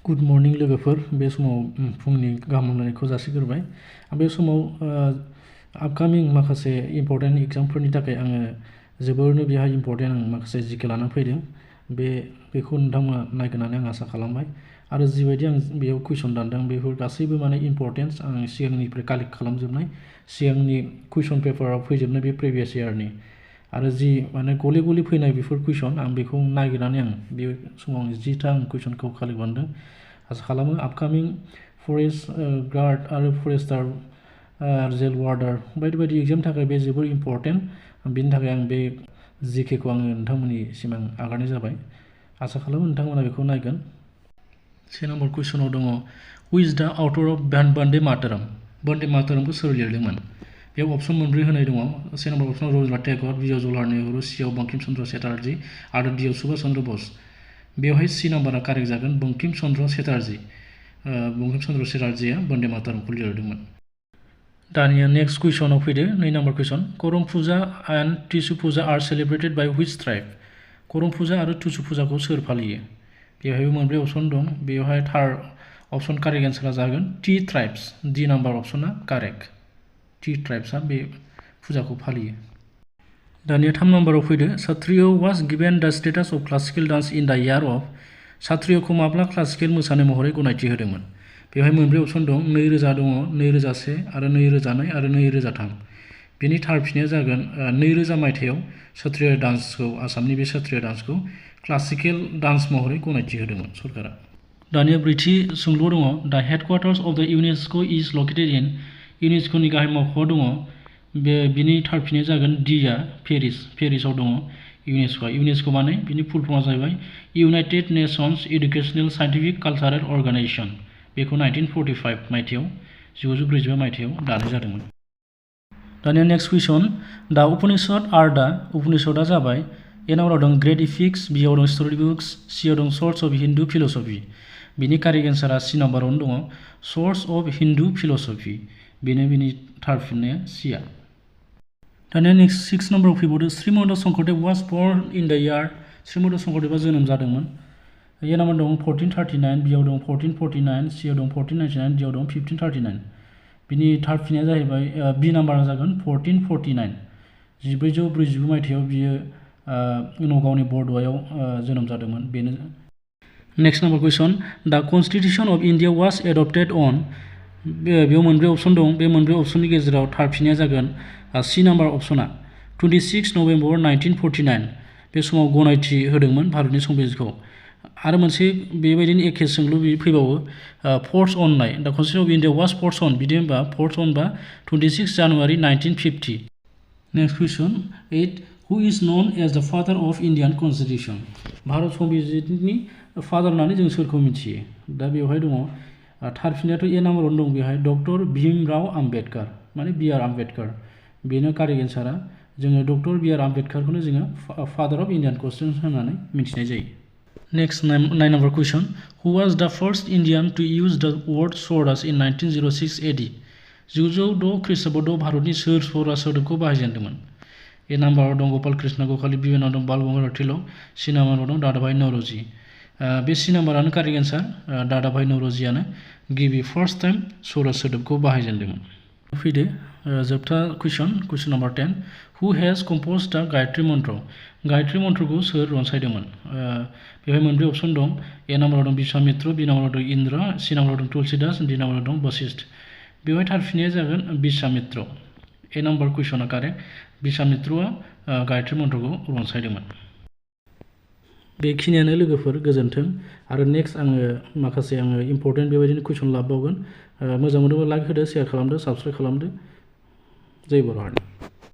good morning लोगोफोर बे समाव फुंनि गाहाम हामलायनायखौ जासिग्रोबाय बे समाव आपकामिं माखासे इम्पर्टेन्ट एग्जामफोरनि थाखाय आङो जोबोरैनो बेहाय इम्पर्टेन्ट माखासे जिके लाना फैदों बेखौ नोंथांमोना नायगोन होननानै आं आसा खालामबाय आरो जिबायदि आं बेयाव कुइसन दानदों बेफोर गासैबो माने इम्पर्टेन्स आं सिगांनिफ्राय कालेक्ट खालामजोबनाय सिगांनि कुइसन पेपाराव फैजोबनाय बे प्रिभियास इयारनि आरो जि माने गले गले फैनाय बेफोर कुइसन आं बेखौ नागिरनानै आं बे समाव 10टा आं कुइसनखौ कालेक्ट बानायदों आसा खालामो आपकामिं फरेस्ट गार्ड आरो फरेस्टार जेल वार्डार बायदि बायदि एग्जामनि थाखाय बे जोबोर इम्पर्टेन्ट बेनि थाखाय आं बे जिकेखौ आङो नोंथांमोननिसिम आं आगारनाय जाबाय आसा खालामो नोंथांमोना बेखौ नायगोन 1 नम्बर कुइसनाव दङ हु इज द अथर अफ वन्दे मातरम वन्दे मातरमखौ सोर लिरदोंमोन बेयाव अपसन मोनब्रै होनाय दङ 1 नम्बर अपसनाव रबीन्द्रनाथ टेगर बिआव जवाहरलाल नेहरू सिआव बंकिम चन्द्र चेटार्जी आरो डिआव सुभाष चन्द्र बस बेवहाय सी नम्बरा कारेक्ट जागोन बंकिम चन्द्र चेटार्जीया वन्दे मातरमखौ लिरदोंमोन दानिया नेक्स्ट कुइसनाव फैदो 2 number question Karam Puja and Tusu Puja are celebrated by which tribe Karam Puja आरो टुसु पुजाखौ सोर फालियो बेवहायबो मोनब्रै अपसन दं बेवहाय थार्ड अपसन कारेक्ट एन्सारा जागोन टी ट्राइब्स डी नम्बर अपसना कारेक्ट टी ट्राइब्सआ बे फुजाखौ फालियो दानिया 3 नम्बराव फैदो Sattriya was given the status of classical dance in the year of सात्रियाखौ माब्ला क्लासिकेल मोसानाय महरै गनायथि होदोंमोन बेवहाय मोनब्रै अपसन दं 2000 दङ 2001 आरो 2002 आरो 2003 बेनि थार फिननाया जागोन 2000 मायथाइयाव सात्रिया डान्सखौ आसामनि बे सात्रिया डान्सखौ क्लासिकेल डान्स महरै गनायथि होदोंमोन सरकारा दानिया ब्रैथि सोंलु दङ द हेडक्वार्टार्स अफ द इउनेस्को इज लकेटेड इन इउनेस्कोनि गाहाय मावख'आ दङ बिनि थार फिननाया जागोन डिआ पेरिसाव दङ इउनेस्को माने बिनि फुल फर्मआ जाहैबाय United Nations Educational Scientific Cultural Organization बेखौ 1945 मायथाइयाव 1945 मायथाइयाव दानाय जादोंमोन दानिया नेक्स्ट कुइसन द उपनिषद आर द उपनिषदआ जाबाय ए नम्बराव दं ग्रेट इपिक्स बिआव दं स्ट'री बुक्स सिआव दं सर्स अफ हिन्दु फिल'सफि बिनि कारेक्ट एन्सारा सी नम्बरावनो दङ सर्स अफ हिन्दु फिल'सफि बेनो बिनि थार फिननाया सिआ दानिया नेक्स्ट 6 नम्बराव फैबावदो Shrimad Shankardev was born in the year Shrimad शंकरदेवआ जोनोम जादोंमोन ए नम्बर दं 1439 बिआव दं 1449 सिआव दं 1499 डिआव दं 1539 बिनि थार फिननाया जाहैबाय बि नम्बरा जागोन 1449 1449 मायथाइयाव बियो नगावनि बरद'आयाव जोनोम जादोंमोन बेनो next number question the Constitution of India was adopted on बेयाव मोनब्रै अपसन दं बे मोनब्रै अपसननि गेजेराव थार फिननाया जागोन सी नम्बर अपसना 26 नभेम्बर 1949 बे समाव गनायथि होदोंमोन भारतनि संबिजितखौ आरो मोनसे बेबायदिनो एखे सोंलु फैबावो फर्स अन नाय द कन्स्टिटिउसन अफ इन्डिया वाज फर्स अन बिदि होनबा फर्स अन बा 26 January 1950 next question 8 who is known as the father of Indian constitution Bharat संबिजितनि फादर होननानै जों सोरखौ मिथियो दा बेवहाय दङ थार फिननायाथ' ए नम्बरावनो दं बेवहाय डक्टर भीमराव आम्बेडकार माने बि आर आम्बेडकार बेनो कारेक्ट एन्सारा जोङो डक्टर बि आर आम्बेडकारखौनो जोङो फादर अफ इन्डियान कन्स्टिटिउसन होननानै मिथिनाय जायो नेक्स्ट 9 नम्बर कुइसन हु वाज द फर्स्ट इन्डियान टु इउज द वर्ड स्वराज इन 1906 AD 1906 ख्रीष्टाब्दआव भारतनि सोर स्वराज सोदोबखौ बाहायजेनदोंमोन ए नम्बराव दं गपाल कृष्ण गोखले बि नाम्बाराव दं बाल गंगाधर तिलक सी नम्बराव दं दादाभाई नौरोजी बे सी नम्बरानो कारेक्ट एन्सार दादाभाई नौरोजियानो गिबि फार्स्ट टाइम स्वराज सोदोबखौ बाहायजेनदोंमोन फैदो जोबथा कुइसन नम्बर 10 हु हेज कम्पज द गायत्री मन्त्रखौ सोर रनसायदोंमोन बेवहाय मोनब्रै अपसन दं ए नम्बराव दं बिश्वामित्र बि नम्बराव दं इन्द्र सी नम्बराव दं तुलसीदास डि नम्बराव दं वशिष्ठ बेवहाय थार फिननाया जागोन बिश्वामित्र ए नम्बर कुइसना कारेक्ट बिश्वामित्रआ गायत्री मन्त्रखौ रनसायदोंमोन बेखिनियानो लोगोफोर गोजोन्थों आरो नेक्स्ट माखासे इम्पर्टेन्ट बेबायदिनो कुइसन लाबावगोन मोजां मोनोबा लाइक होदो शेयार खालामदो साबस्क्राइब खालामदो जय बर' हारि